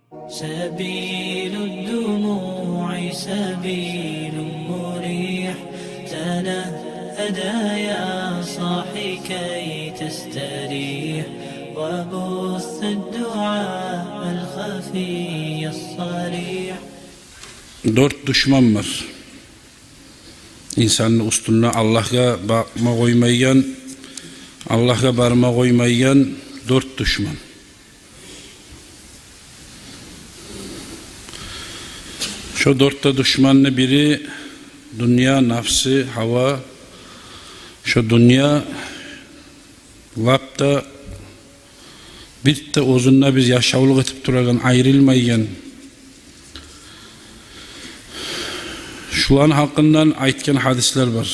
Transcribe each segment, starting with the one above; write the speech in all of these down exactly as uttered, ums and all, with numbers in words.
سبيل الدموع سبيل مريح، تنهد يا صاحي كي تستريح، وبث الدعاء الخفي الصريح. Дёрт душман бар. Инсанны уьстюнде Аллагьгъа бакъма къоймайгъан, Аллагьгъа барма къоймайгъан дёрт душман. Шо дёрт де душманны бири дюнья, нафсы, гьава. Шо дюнья лап да бир де оьзюнде биз яшавлукъ этип турагъан, айрылмайгъан. Шуланы гьакъындан айтгъан гьадислер бар.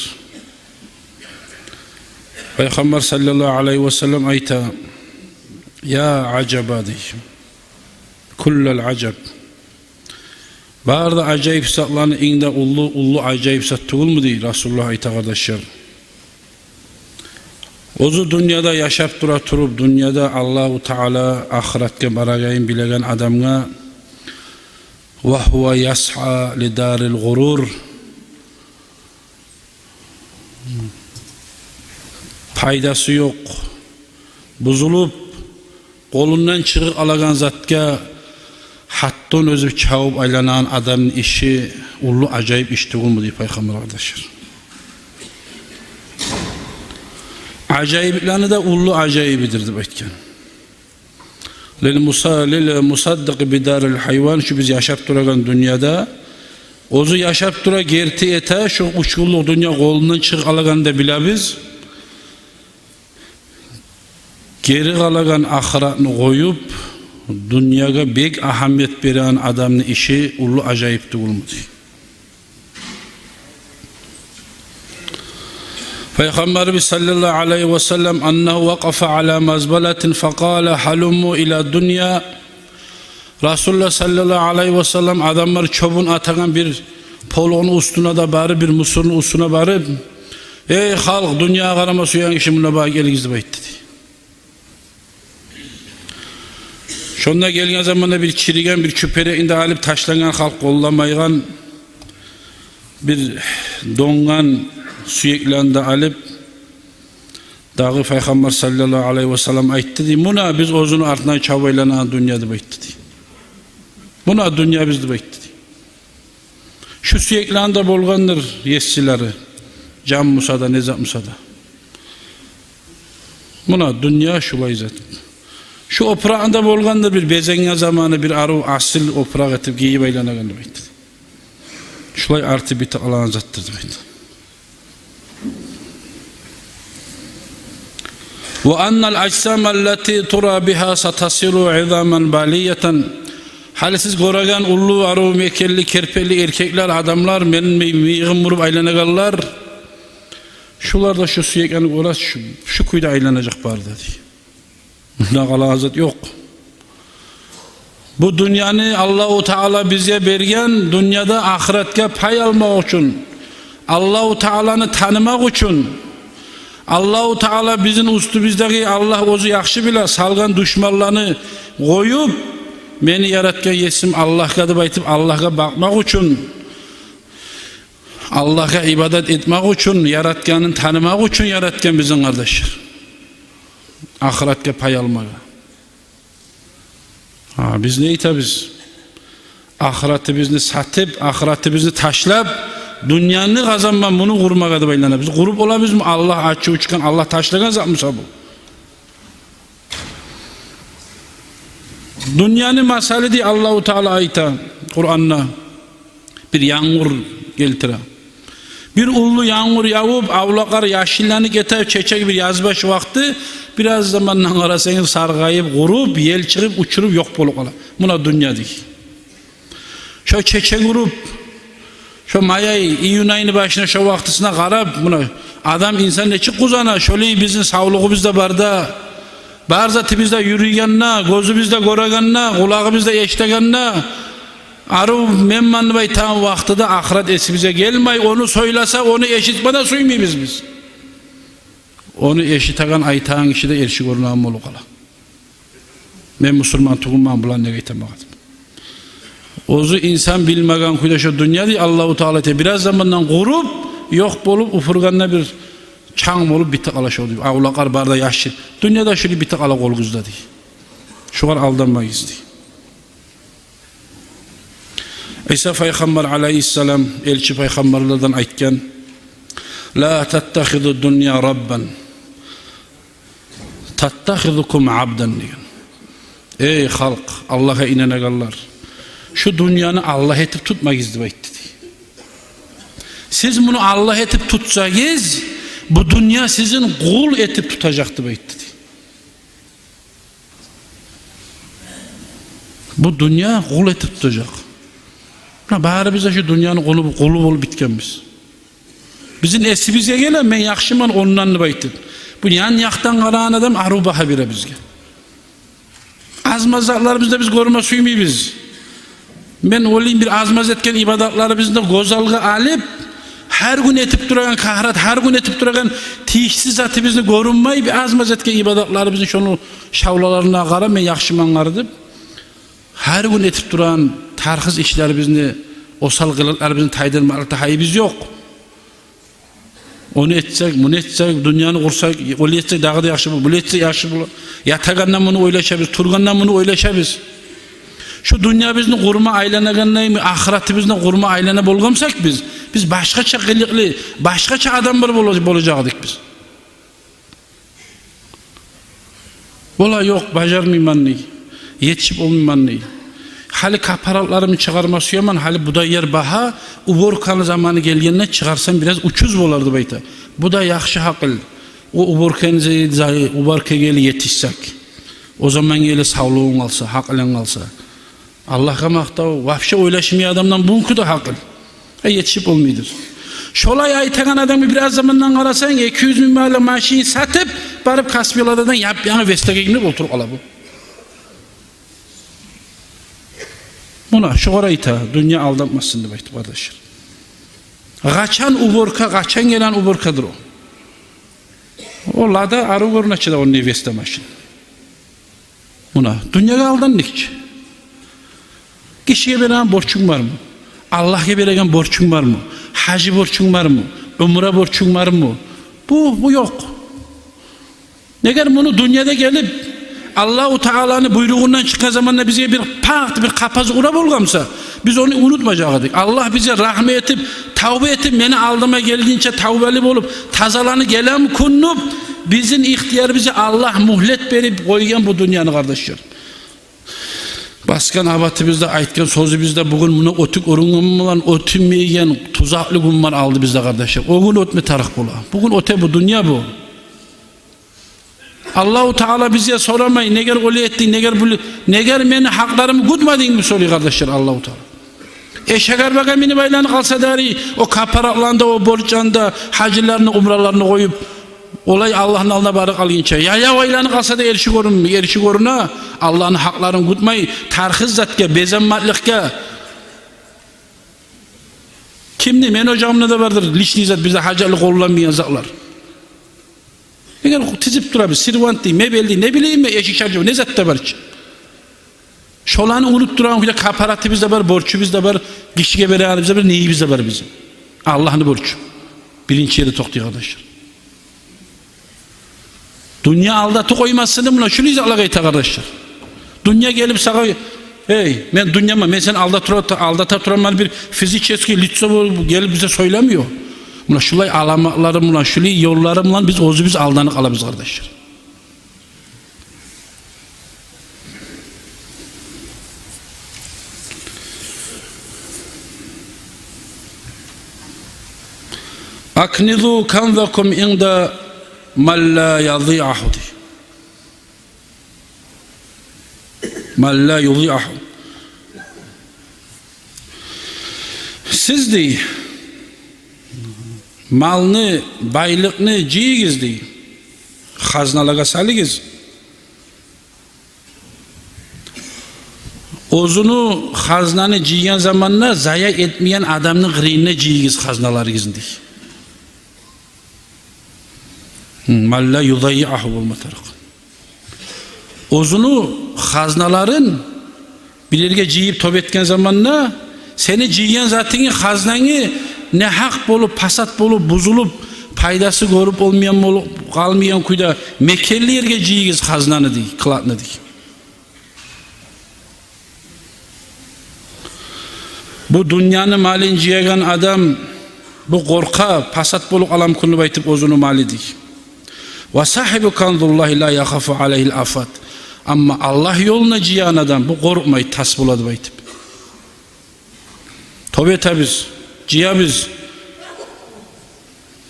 Пайхаммар саллаллагьу алайгьи васаллам айта: «Я ажаба», — дей, — «куллал ажаб». Бары да ажайып затланы инг де уллу, уллу ажайып зат тюгюлмю, дей Расулуллагь, айта, къардашлар. Оьзю дюньяда яшап тура туруп, дюньяда Аллагьу Таала ахыратгъа барагъанын билеген адамгъа, «ва гьува ясгьа ли дарил гъурур». Пайдасы ёкъ, бузулуп, къолундан чыгъып къалагъан затгъа гьаттан оьзюп чабып айланагъан адамны иши уллу ажайып иш тюгюлмю, дей Пайхаммар, къардашлар. Ажайыпланы да уллу ажайыбыдыр деп айтгъан. «Лил муса-, лил мусаддикъи би дарил гьайван», шу биз яшап турагъан дюньяда, оьзю яшап тура, герти эте, шу уьч гюнлюк дюнья къолундан чыгъып къалагъанын да билебиз. Гери къалагъан ахыратны къоюп, дюньягъа бек агьамият береген адамны иши уллу ажайып тюгюлмю, дей. Пайхаммарыбыз саллаллагьу алайгьи васаллам: «Аннагьу вакъафа ала мазбалатин факъала: гьалумму ила дунья». Расулуллагь саллаллагьу алайгьи васаллам адамлар чёбюн атагъан бир полуну уьстюне де барып, бир мусорну уьстюне барып: «Эй халкъ, дюньягъа къарама сюеген киши, мунда багъа гелигиз», — деп айтды, дей. Шонда гелген заманда бир чириген бир чюпюрекни де алып, ташлангъан, халкъ къолламайгъан, бир донгъан сюеклени де алып, дагъы Пайхаммар саллаллагьу алайгьи васаллам айтды, дей: «Муна биз оьзюню артындан чабып айланагъан дюнья», — деп айтды, дей. «Муна дюнья биз», — деп айтды, дей. Шу сюеклени де болгъандыр есилери, жан буса да, не зат буса да. Муна дюнья шулай зат. Шу опуракъны да болгъандыр бир безенген заманы, бир арив асил опуракъ этип гийип айланагъан деп айтды. Шулай артып битип къалагъан затдыр деп айтды. «Ва аннал ажсама аллати тура бигьа сатасиру изаман балиятан». Гьали сиз гёреген уллу, арив мекенли, керпели эркеклер, адамлар, мени ми-, мыйыгъым буруп айланагъанлар, шулар да шу сюеклени гёре, шу, шу кюйде айланажакъ бары да, дей. Мунда къалагъан зат ёкъ. Бу дюньяны Аллагьу Таала бизге берген, дюньяда ахыратгъа пай алмакъ учун, Аллагьу Тааланы танымакъ учун, Аллагьу Таала бизин уьстюбюздеги, Аллагь оьзю яхшы биле, салгъан душманланы къоюп, мени яратгъан есим Аллагьгъа деп айтып, Аллагьгъа бакъмакъ учун, Аллагьгъа ибадат этмакъ учун, яратгъанын танымакъ учун яратгъан бизин, къардашлар. Ахыратгъа пай алмагъа. Гьа, биз не этебиз? Ахыратыбызны сатып, ахыратыбызны ташлап, дюньяны къазанман, муну къурмагъа деп айланабыз. Къуруп болабызмы? Аллагь ачуву чыкъгъан, Аллагь ташлагъан затмы буса бу? Дюньяны масалы, дей, Аллагьу Таала айта Къуранда. Бир янгур гелтире. Бир уллу янгур явуп, авлакълар яшылланып гете, чечек бир язбаш вакъти, бираз замандан къарасагъыз, саргъайып, къуруп, ел чыгъып, учуруп, ёкъ болуп къала. Муна дюнья, дей. Шо чечек уруп, шо май ай, июнь айны башына, шо вакътисине къарап, муна адам, инсан нечик къувана, шолай бизин савлугъубуз да бар да, бар затыбыз да юрюйгенде, гёзюбюз де гёрегенде, къулагъыбыз да эшитегенде, арив менмен деп айтагъан вакътиде ахырат эсибизге гелмей, ону сёйлесе, ону эшитме де сюймейбиз биз. Ону эшитеген, айтагъан киши де эрши гёрюнеген болуп къала. Мен мусулман тюгюлмен, буланы неге айтаман деп. Оьзю инсан билмеген кюйде шо дюнья, дей, Аллагьу Таала айта, бираз замандан къуруп, ёкъ болуп, уфургъанда бир чанг болуп битип къала шо, дей. Авлакълар бары да яшыл. Дюнья да шулай битип къала къолугъузда, дей. Шогъар алданмагъыз, дей. Иса пайхаммар алайгьиссалам, элчи пайхаммарлардан, айтгъан: «Ла таттахизу дунья раббан, таттахизукум абдан», — деген. «Эй халкъ, Аллагьгъа инанагъанлар, шу дюньяны Аллагь этип тутмагъыз», — деп айтды, дей. «Сиз муну Аллагь этип тутсагъыз, бу дюнья сизин къул этип тутажакъ», — деп айтды, дей. Бу дюнья къул этип тутажакъ. Муна барыбыз да шу дюньяны къулу, къулу болуп битгенбиз. Бизин эсибизге геле, мен яхшыман ондан деп айтып. Бу ян-якъдан къарагъан адам арив багьа бере бизге. Аз-маз затларыбызны да биз гёрме сюймейбиз. Мен ойлайман, бир аз-маз этген ибадатларыбызны гёз алгъа алып, гьар гюн этип турагъан къагьрат, гьар гюн этип турагъан тийишсиз затыбызны гёрюнмей, бир аз-маз этген ибадатларыбызны шону шавлаларына къарап, мен яхшыман къара деп, гьар гюн этип турагъан тарыкъсыз ишлерибизни, осал къылыкъларыбызны тайдырмакълыкъда гьайыбыз ёкъ. Ону этсек, муну этсек, дюньяны къурсакъ, олай этсек дагъы да яхшы болур, булай этсек яхшы болур. Ятагъанда муну ойлашабыз, тургъанда муну ойлашабыз. Шу дюньябызны къурма айланагъандай, ахыратыбызны къурма айлана болгъан бусакъ биз, биз башгъача къылыкълы, башгъача адамлар бола-, болажакъ эдик биз. Олай ёкъ, бажармайман дей, етишип болмайман дей. Гьали капаратларымны чыгъарма сюемен, гьали будай ер багьа, уборканы заманы гелгенде чыгъарсам бираз учуз болар деп айта. Бу да яхшы гьакъыл. О уборканы за-, за-, уборкагъа гели етишсек, о замангъа гели савлугъунг къалса, гьакъылынг къалса. Аллагьгъа макътав, вообще ойлашмай адамдан бугюнкю де гьакъыл. Э, етишип болмайдыр. Шолай айтагъан адамгъа бираз замандан къарасанг, эки юз минг манлыкъ машин сатып, барып Каспийлардан яп-янгы Вестагъа минип олтуруп къала бу. Муна шогъар айта, дюнья алдатмасын деп айтып, къардашлар. Къачан уборка, къачан гелеген уборкадыр о? О Лада арив гёрюне чи де, о не Веста машин. Муна, дюньягъа алдандыкъ чы. Гишиге береген борчунг бармы? Аллагьгъа береген борчунг бармы? Гьажи борчунг бармы? Умра борчунг бармы? Бу, бу ёкъ. Эгер муну дюньяда гелип, Аллагьу Тааланы буйругъундан чыкъгъан заманда бизге бир пакъ, бир къапас ура болгъан буса, биз ону унутмажакъ эдик. Аллагь бизге рагьму этип, тавба этип, мени алдыма гелгинче тавбалы болуп, тазаланып гелеген кюнню бизин ихтиярыбызгъа Аллагь мюгьлет берип къойгъан бу дюньяны, къардашлар. Басгъан абатыбызда, айтгъан сёзюбюзде, бугюн муна оьтюп гёрюнген булан оьтюнмейген тузакълы гюн бар алдыбызда, къардашлар. О гюн оьтме тарыкъ бола. Бугюн оьте бу дюнья бу. Аллагьу Таала бизге сорамай, негер олай этдинг, негер булай, негер мени гьакъларымны гютмединг деп сорай, къардашлар, Аллагьу Таала. Эшек-арбагъа минип айланып къалса да, о капаратланы да, о борчланы да, гьажилерин, умраларын къоюп, олай Аллагьны алдына барып къалгъынча. Яяв айланып къалса да, эрши гёрюнме, эрши гёрюне, Аллагьны гьакъларын гютмей, тарыкъсыз затгъа, безенмекликге. Кимни, мени ожагъымда да бардыр личный зат, бизде гьажатлы къолланмайгъан затлар. Эгер тизип турабыз, сервант дей, мебель дей, не билейим мен, эшик шаржы, не зат да бар чы. Шоланы унутдурагъан кюйде капаратыбыз да бар, борчубуз да бар, гишиге берегенибиз де бар, нейибиз де бар бизин. Аллагьны борчу биринчи ерде токътай, къардашлар. Дюнья алдатып къоймасын деп, муна шулай затлагъа айта, къардашлар. Дюнья гелип сагъа, эй, мен дюньяман, мен сени алдата тура-, алдата тураман, бир физический лицо болуп гелип бизге сёйлемей о. Муна шулай аламатлары, муна шулай ёллары булан биз оьзюбюз алданып къалабыз, къардашлар. «Акнизу канзакум инда ман ла юдиъугьу», дей. «Ман ла юдиъугьу». Сиз, дей, малны, байлыкъны жыйыгъыз, дей. Хазналагъа салыгъыз. Оьзюню хазнаны жыйгъан заманда зая этмейген адамны къырыйына жыйыгъыз хазналарыгъызны, дей. «Ман ла юдаййиугьу» болма тарыкъ. Оьзюню хазналарын Бир ерге жыйып тёп этген заманда, сени жыйгъан затынгны, хазнангны негьакъ болуп, пасат болуп, бузулуп, пайдасы гёрюп болмайгъан болуп къалмайгъан кюйде мекенли ерге жыйыгъыз хазнаны, дей, кладны, дей. Бу дюньяны малын жыягъан адам, бу къоркъа, пасат болуп къаламы экен деп айтып оьзюню малы, дей. Ва сагьибу канзуллагьи ла яхафу алайгьил афат. Амма Аллагь ёлуна жыягъан адам, бу къоркъмай, тас бола деп айтып. Тёп этебиз, жыябыз.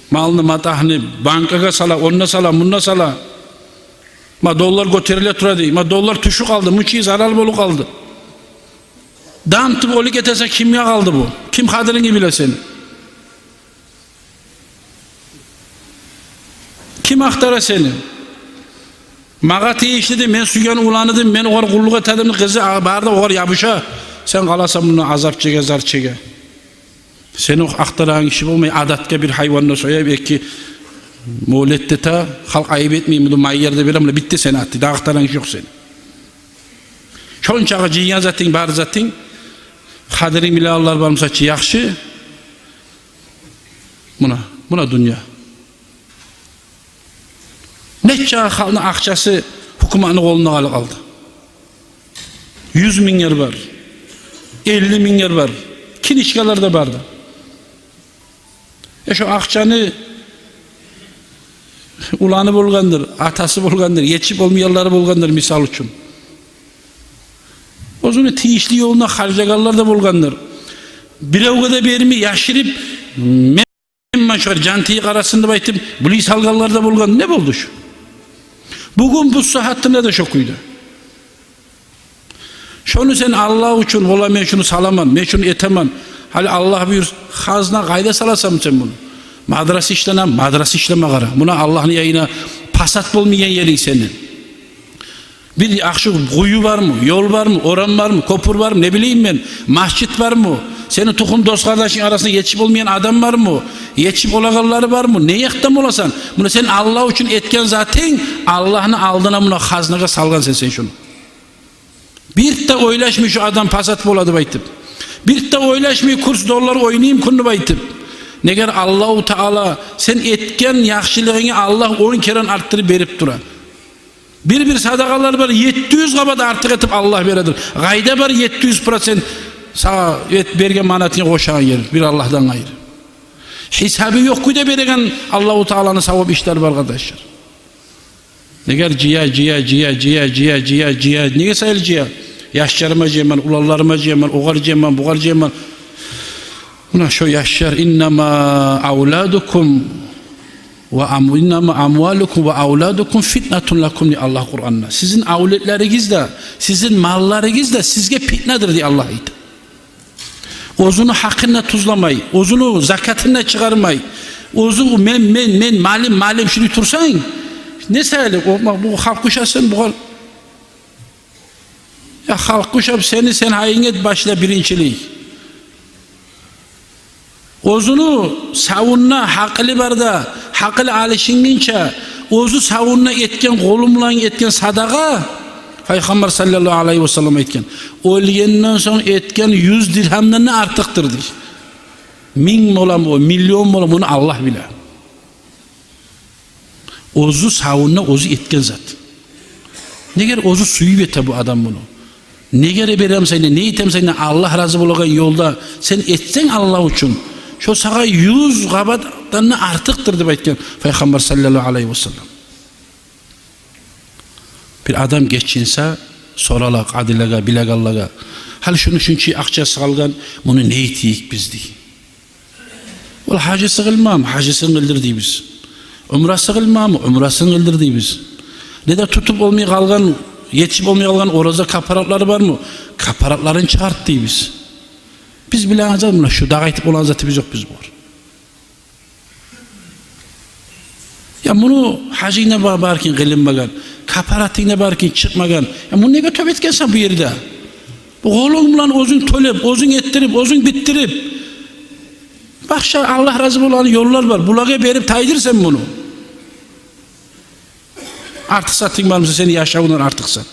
Малны, матагьны банкагъа сала, онда сала, мунда сала. Ма доллар гётериле тура, дей. Ма доллар тюшюп къалды, мунча зарал болуп къалды. Дамтып оьлюп гетесен, кимге къалды бу? Ким къадирингни биле сени? Ким ахтара сени? Магъа тийишли эди, мен сюйген улан эдим, мен огъар къуллукъ эте эдим, къызы, а, бары да огъар ябуша. Сен къаласан мунда азап чеге, зар чеге. Сени ахтарагъан гиши болмай, адатгъа бир гьайван да соя, эки мёлет де эте, халкъ айып этмей, муну майыр да бере, муна битди сени аты, дагъы ахтарагъан гиши ёкъ сени. Шончакъы жыйгъан затынг, бар затынг, къадирин билегенлер бар, мисал учун, яхшы. Муна, муна дюнья. Нече халкъны акъчасы гьукуматны къолунда къалып къалды. Юз минглер бар, элли минглер бар, книжкалар да бар да. Э, шо акъчаны уланы болгъандыр, атасы болгъандыр, етишип болмайгъанлары болгъандыр, мисал учун. Оьзюню тийишли ёлуна харжлагъанлар да болгъандыр. Биревге де бермей, яшырып, мен мен шогъар жан тийип къарасын деп айтып, булай салгъанлар да болгъан. Не болду шу? Бугюн бу сагьатында да шо кюйде. Шону сен Аллагь учун, ола, мен шуну саламан, мен шуну этемен. Гьали Аллагь буюрса, хазна къайда саласан сен муну? Мадраса ишлеме, мадраса ишлеме къара. Муна Аллагьны янына пасат болмайгъан еринг сени. Бир яхшы къую бармы, ёл бармы, орам бармы, кёпюр бармы, не билейим мен, межит бармы? Сени тухум дос-къардашынг арасында етишип болмайгъан адам бармы? Етишип болагъанлары бармы? Не якъдан боласан? Муна сен Аллагь учун этген затынг, Аллагьны алдына муна хазнагъа салгъансан сен шуну. Бир де ойлашмай шу адам пасат бола деп айтып. Бир де ойлашмай курс доллар ойнаймы экен деп айтып. Негер Аллагьу Таала сен этген яхшылыгъынгны Аллагь он керен артдырып берип тура. Бир-бир садагъалар бар, етти юз къабат артыкъ этип Аллагь бередир. Къайда бар етти юз процент сагъа эт берген манатынга къошагъан ер, бир Аллагьдан къайры? Гьисабы ёкъ кюйде береген Аллагьу Тааланы савап ишлери бар, къардашлар. Негер жыя, жыя, жыя, жыя, жыя, жыя, жыя. Неге саялы жыя? Яшларыма жыяман, уланларыма жыяман, огъар жыяман, бугъар жыяман. Муна шо яшлар, «Иннама авладукум ва ам-, иннама амвалукум ва авладукум фитнатун лакум», – дей Аллагь Къуранда. Сизин авлетлеригиз де, сизин малларыгъыз да сизге питнадыр, дей Аллагь, айта. Оьзюню гьакъын да тюзлемей, оьзюню закатын да чыгъармай, оьзю мен, мен, мен, малым, малым шулай турсанг, не саялы? О, ма, бу халкъ къушасын, бугъар Я халкъ къушап сени, сен гьайынг эт башда биринчилик. Оьзюню савунда гьакъылы барда, гьакъылы алышынгъынча, оьзю савунда этген, къолу булан этген садагъа, Пайхаммар саллаллагьу алайгьи васаллам айтгъан, оьлгенден сонг этген юз диргьамдан да артыкъдыр дей. Минг боламы о, миллион боламы, муну Аллагь биле. Оьзю савунда оьзю этген зат. Негер оьзю сююп эте бу адам муну. Негер беремсен де, не этемсен де, Аллагь рази болагъан ёлда сен этсенг Аллагь учун, шо сагъа юз къабатдан да артыкъдыр деп айтгъан Пайхаммар саллаллагьу алайгьи васаллам. Бир адам гечинсе, сорала къадилагъа, билегенлеге: «Гьали шуну шунча акъчасы къалгъан, муну не этейик биз?» – дей. Ол гьажысын къылмагъанмы? Гьажысын къылдыр дейбиз. Умрасын къылмагъанмы? Умрасын къылдыр дейбиз. Неде тутуп болмай къалгъан, етишип болмай къалгъан ораза каппаратлары бармы? Каппаратларын чыгъарт дейбиз. Биз билеген зат муна шу, дагъы айтып болагъан затыбыз ёкъ биз бугъар. Я муну гьажынг да ба-, бар экен къылынмагъан, каппаратынг да бар экен чыкъмагъан. Я муну неге тёп этгенсен бу ерде? Бу къолунг булан оьзюнг тёлеп, оьзюнг этдирип, оьзюнг битдирип. Башгъа Аллагь рази болагъан ёллар бар. Булагъа берип тайдыр сен муну. Артыкъ затынг бар буса сени яшавунгдан артыкъ зат.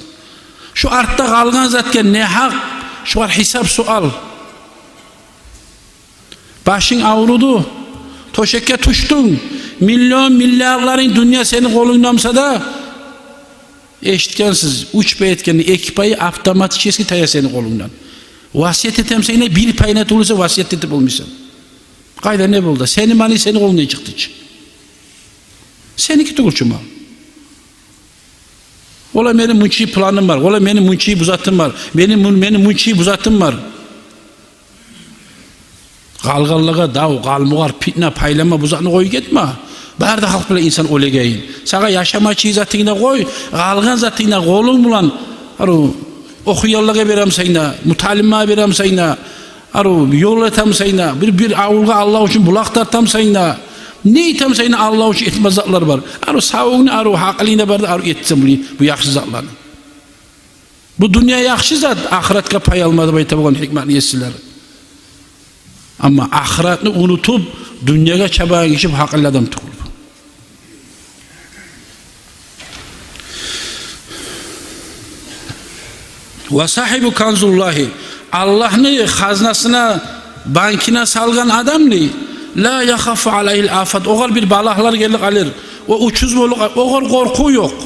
Шу артда къалгъан затгъа негьакъ Шулар гьисап-суал. Башынг авруду, тёшекге тюшдюнг, миллион, миллиардларынг дюнья сени къолунгда буса да, эшитгенсиз, уьч пай этгенни эки пайы автоматически тая сени къолунгдан. Васият этемсен де, бир пайына тюгюл эсе васият этип болмайсан. Къайда не болду? Сени малы сени къолунгдан чыкъды чы. Сеники тюгюл чю мал. Ола мени мунча планым бар, ола мени мунча бу затым бар, мени мун-, мени мунча бу затым бар. Къалгъанлагъа дав, къалмагъар, питна, пайлама, бу затны къой гетме. Бары да халкъ булан инсан оьлегейин. Сагъа яшама чы затынгны къой, къалгъан затынгны къолунг булан, ару, охуйгъанлагъа беремсен де, муталимагъа беремсен де, ару, ёл этемсен де, бир, бир авулгъа Аллагь учун булакъ тартамсен де, не этемсен де, Аллагь учун этме затлар бар. Ару, савунгну, ару, гьакъылынгда бар да, ару, этсен бу, бу яхшы затланы. Бу дюнья яхшы зат, ахыратгъа пай алма деп айта болгъан гьикматны есилери. Амма ахыратны унутуп, дюньягъа чабагъан гиши бу гьакъыллы адам тюгюл. Ва сагьибу канзуллагьи, Аллагьны хазнасына, банкине салгъан адам, дей, ла яхафу алайгьил афат, огъар бир балагьлар гелип къалыр, о учуз болуп, огъар къоркъув ёкъ.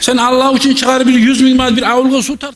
Сен Аллагь учун чыгъарып бир юз минг манат бир авулгъа сув тарт.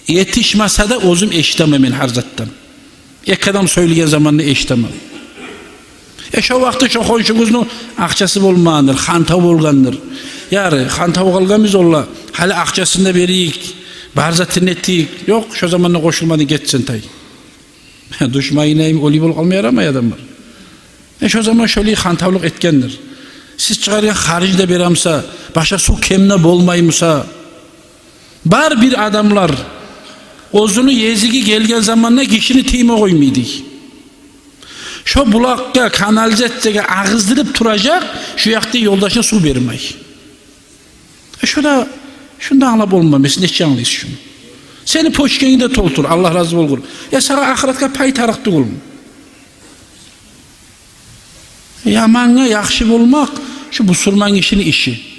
Етишмесе де, оьзюм эшитемен мен гьар затдан. Эки адам сёйлеген заманда эшитемен. Э, шо вакъти шо хоншугъузну акъчасы болмагъандыр, хантав болгъандыр. Яри, хантав къалгъанбыз ола, гьали акъчасын да берейик, бар затын этейик. Ёкъ, шо заманда къошулмадынг, гет сен, тай. Душманынга йимик оьлюй болуп къалма ярамай адамлар. Э, шо заман шолай хантавлукъ этгендир. Сиз чыгъаргъан харжны да беремсе, башгъа сув кемине болмаймыса, бар бир адамлар оьзюню езиги гелген заманда гишини тийме къоймай, дей. Шо булакъгъа, канализациягъа агъыздырып туражакъ, шо якъда ёлдашына сув бермей. Э, шо да, шуну да англап болмайман, сиз нечик англайсыз шуну? Сени почкангны да толтур, Аллагь рази болгъур. Я сагъа ахыратгъа пай тарыкъ тюгюлмю? Ямангъа яхшы болмакъ — шу бусурман гишини иши.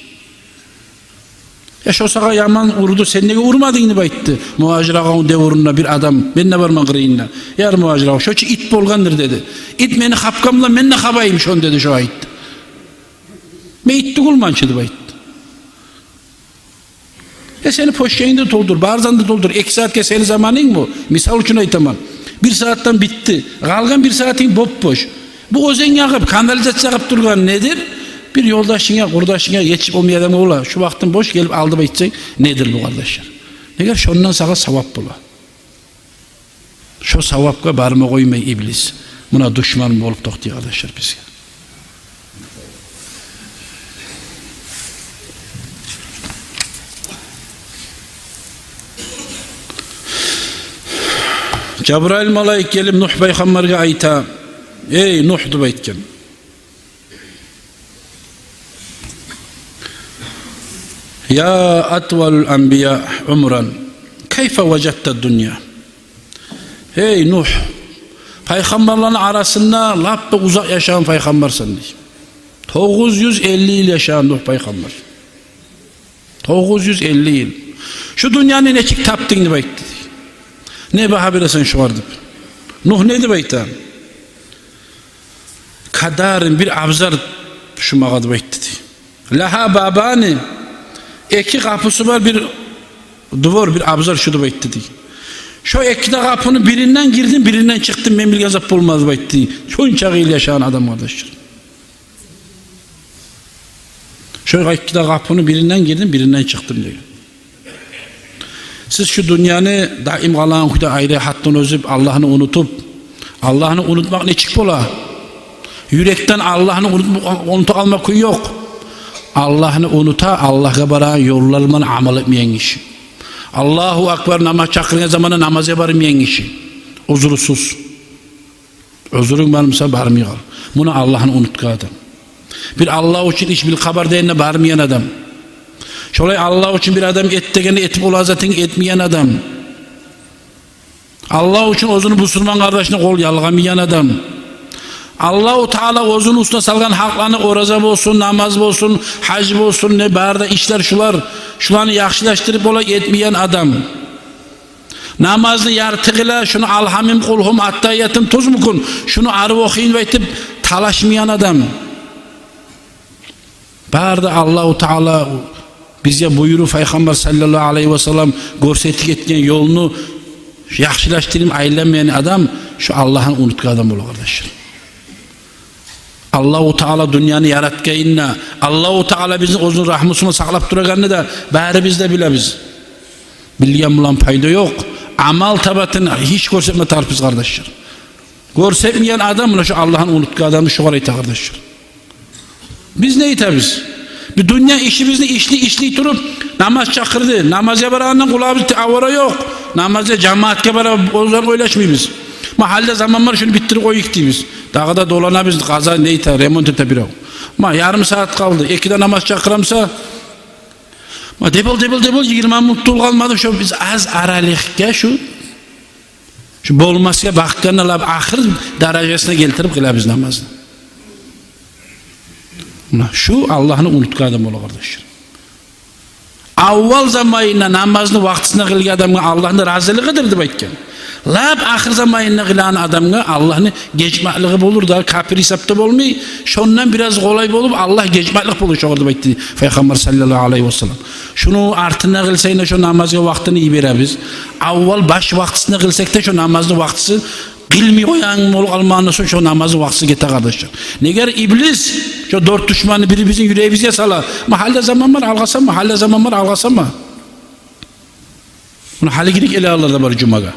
Я шо сагъа яман урду, сен неге урмадынг деп айтды. Мугьажир агъавну девюрюнде бир адам, мен де барман къырыйында. Яр Мугьажир агъав, шо чу ит болгъандыр, деди. Ит мени хапгъан булан мен де хабайым шону, деди, шо айтды. Мен ит тюгюлмен чи деп айтды. Э, сени почкангны да толтур, бар затынгны да толтур. Эки сагьатгъа сени заманынг бу. Мисал учун айтаман. Бир сагьатдан битди. Къалгъан бир сагьатынг боп-бош. Бу оьзенге агъып, канализация агъып тургъан недир? Бир ёлдашынга, къурдашынга, етишип болмай адам бола, шу вакътынг бош, гелип ал деп айтсанг, недир бу, къардашлар? Неге, шондан сагъа савап бола. Шо савапгъа барма къоймай иблис. Муна душман болуп токътай, къардашлар, бизге. Жабрайыл малайик гелип Нугь пайхаммаргъа айта: «Эй, Нугь», — деп айтгъан. «Я атвалул анбия умран, кайфа важадта дунья?» Эй, Нугь, пайхаммарланы арасында лап да узакъ яшагъан пайхаммарсан, дей. Тогъуз юз элли йыл яшагъан Нугь пайхаммар. Тогъуз юз элли йыл. Шу дюньяны нечик тапдынг деп айтды, дей. Не багьа бересен шогъар деп. Нугь не деп айта? Кадарин, бир абзар шу магъа деп айтды, дей. Лагьа бабани, эки къапусу бар бир двор, бир абзар шу деп айтды, дей. Шо эки де къапуну биринден гирдим, биринден чыкъдым, мен билген зат болмады деп айтды, дей. Шончакъы йыл яшагъан адам, къардашлар. Шо эки де къапуну биринден гирдим, биринден чыкъдым деген. Сиз шу дюньяны даим къалагъан кюйде айры гьатдан оьзюп, Аллагьны унутуп, Аллагьны унутмакъ нечик бола? Юрекден Аллагьны унутма, унута къалма кюй ёкъ. Аллагьны унута Аллагьгъа барагъан ёллар булан амал этмейген гиши. Аллагьу акбар намаз чакъыргъан заманда намазгъа бармайгъан гиши. Узрусуз. Узрунг бармуса, бармай къал. Муна Аллагьны унутгъан адам. Бир Аллагь учун иш, бир хабар дегенде бармайгъан адам. Шолай Аллагь учун бир адам эт дегенде этип болагъан затынг этмейген адам. Аллагь учун оьзюню бусурман къардашына къол ялгъамайгъан адам. Аллагьу Таала оьзюню уьстюне салгъан гьакъланы, ораза болсун, намаз болсун, гьаж болсун, не бары да ишлер шулар, шуланы яхшылашдырып бола этмейген адам. Намазны ярты къыла, шуну Алгьамым, Къулгьум, Аттагьиятым тюз мюкюн, шуну арив охуйун деп айтып талашмайгъан адам. Бары да Аллагьу Таала бизге буюруп, Пайхаммар саллаллагьу алайгьи васаллам гёрсетип гетген ёлну яхшылашдырып айланмайгъан адам шо Аллагьны унутгъан адам бола, къардашлар. Аллагьу Таала дюньяны яратгъанын да, Аллагьу Таала бизин оьзюню рагьмусу булан сакълап турагъанны да барыбыз да билебиз. Билген булан пайда ёкъ. Амал табатын иш гёрсетме тарыкъбыз, къардашлар. Гёрсетмейген адам муна шо Аллагьны унутгъан адамны шогъар айта, къардашлар. Биз не айтабыз? Биз дюнья ишибизни ишлей, ишлей туруп, намаз чакъырды. Намазгъа барагъандан къулагъыбыз авара ёкъ. Намазгъа, жамаатгъа бара, оьзюн ойлашмайбыз. Ма гьали де заман бар, шуну битдирип къоюкъ дейбиз. Дагъы да доланабыз, къаза, не айта, ремонт эте бирев. Ма ярым сагьат къалды, экиде намаз чакъырамса, ма дебил, дебил, дебил, йигирма минут да къалмады, шо биз аз аралыкъгъа, шу, шу болмасгъа бакъгъанда лап ахыр даражасына гелтирип къылабыз намазны. Муна шу Аллагьны унутгъан адам бола, къардашлар. Аввал заманында намазны вакътисинде къылгъан адамгъа Аллагьны разилигидир деп айтгъан. Лап ахыр заманында къылагъан адамгъа Аллагьны гечмеклиги болур да, капир гьисапда болмай, шондан бираз къолай болуп, Аллагь гечмеклик болур шогъар деп айтды Пайхаммар саллаллагьу алайгьи васаллам. Шуну артында къылсанг да шо намазгъа вакътисин йиберебиз. Аввал баш вакътисинде къылсакъ да, шо намазны вакътиси къылмай къоягъан болуп къалмагъандан сонг шо намазны вакътиси гете, къардашлар. Негер иблис шо дёрт душманны бири бизин юрегибизге сала. Ма гьали де заман бар, алгъасама, гьали де заман бар, алгъасама. Муна гьалиги йимик эле алар да бар жумагъа.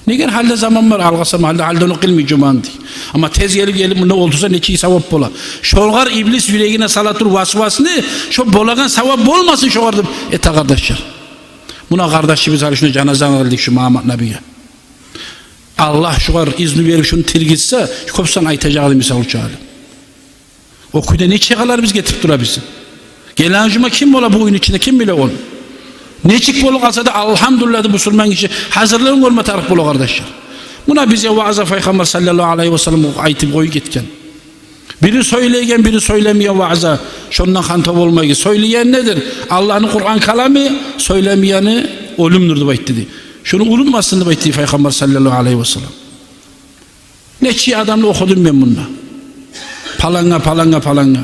Негер гьали де заман бар, алгъасама, гьали де, гьали де ону къылмай жуманы дей. Амма тез гелип, гелип мунда олтурса нечик савап бола. Шогъар иблис юрегине сала тур васвасны, шо болагъан савап болмасын шогъар деп эте, къардашлар. Муна къардашыбыз, гьали шунда жаназаны къылдыкъ шу Магьаммат набийге. Аллагь шогъар изну берип шуну тиргизсе, кёп сан айтажакъ эди, мисал учун гьали. О кюйде нече къалар биз гетип турабыз. Гелеген жума ким бола бу уьйню ичинде, ким биле ону. Нечик болуп къалса да, алгьамдулиллагь деп, бусурман гиши гьазирлигин гёрме тарыкъ бола, къардашлар. Муна бизге ваъза Пайхаммар саллаллагьу алайгьи васаллам айтып къоюп гетген. Бири сёйлейген, бири сёйлемейген ваъза, шондан хантав болмайгъыз. Сёйлейген недир? Аллагьны Къуран каламы, сёйлемейгени оьлюмдюр деп айтды дей. Шуну унутмасын деп айтды Пайхаммар саллаллагьу алайгьи васаллам. Нече адамны охудум мен мунда. Палангъа, палангъа, палангъа.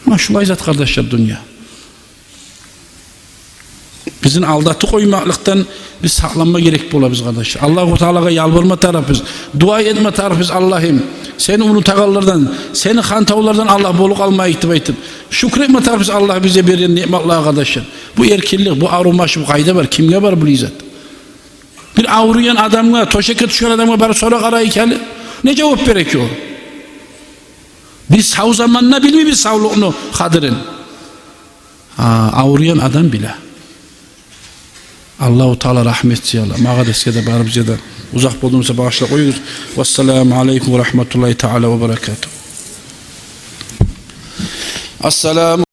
Муна шулай зат, къардашлар, дюнья. Бизин алдатып къоймакълыкъдан биз сакъланма герек болабыз, къардашлар. Аллагьу Таалагъа ялбарма тарыкъбыз, дуа этме тарыкъбыз: Аллагьым, сени унутагъанлардан, сени хантавлардан, Аллагь, болуп къалмайыкъ деп айтып. Шюкюр этме тарыкъбыз Аллагь бизге берген ниъматлагъа, къардашлар. Бу эркинлик, бу арив машин, бу къайда бар, кимге бар бу иззат? Бир авруйгъан адамгъа, тёшекге тюшген адамгъа барып сора къарайыкъ гьали. Не жавап бере экен о? Биз сав заманда билмейбиз савлукъну къадирин. А, авруйгъан адам биле. Аллагьу Таала рагьмат этсин, я Аллагь. Магъа да, сизге де, барыбызгъа да. Узакъ болдумуса, багъышлап къоюгъуз. Вассаламу алайкум ва рагьматуллагьи таала ва баракатугь. Ассаламу